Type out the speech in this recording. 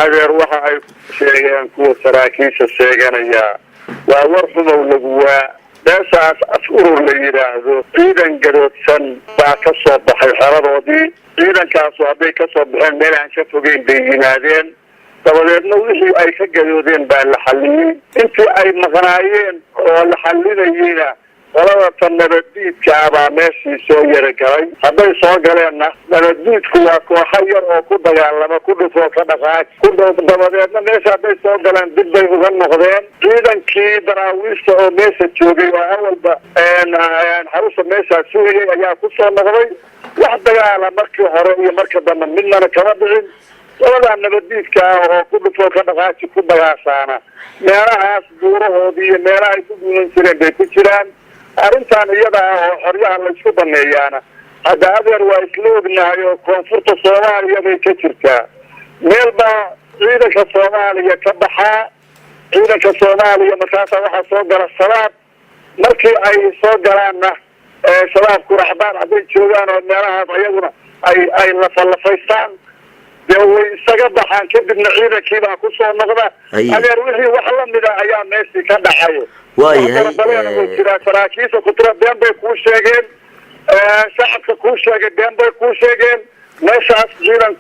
Adeer, waxa ay sheegeen kuwa saraakiisha sheeganaya waa war xumow laguwaa. Meeshaas Af Urur la yidhaahdo ciidan gadoodsan baa ka soo baxay xeradoodii. Ciidankaasu hadday kasoo baxeen, meel aan ka fogeyn bay yimaadeen. Dabadeedna wixii ay ka gadoodeen baa la xalliyey. Intii ay maqnaayeen oo la xallinayeyna, qolada tan nabaddiidka ah baa meeshii soo yaragalay. Hadday soo galeenna, nabaddiidku waa kooxo yar oo ku dagaalama ku dhufoo ka dhaqaaj ku dhow. Dabadeedna meesha hadday soo galeen, dib bay uga noqdeen. Ciidankii Daraawiishta oo meesha joogay oo awalba xarusha meeshaa sugayay ayaa ku soo noqday. Wax dagaala markii hore iyo marka dambe midnana kama dhicin. Qoladaa nabaddiidka ah oo ku dhufoo ka dhaqaaji ku dagaashaana, meelahaas buurahoodii iyo meelaha ay ku guulan jireen bay ku jiraan. Arrintan iyada ah oo xoryaha laysku baneeyaana, hadda adeer, waa isla ognahay oo koonfurta Soomaaliya bay ka jirtaa. Meel baa ciidanka Soomaaliya ka baxaa, ciidanka Soomaaliya markaasa waxaa soo gala Shabaab. Markii ay soo galaanna, Shabaabku raxbaan hadday joogaan oo meelahaas ayaguna ay lafalafaystaan, dee way isaga baxaan. Kadibna ciidankii baa kusoo noqda. Adeer, wixii wax lamida ayaa meeshii ka dhacay. Waayahay. Jiraa saraakiisha kutura been bay kuu sheegeen, shacabka kuu sheegay been bay kuu sheegeen. Meeshaas ciidan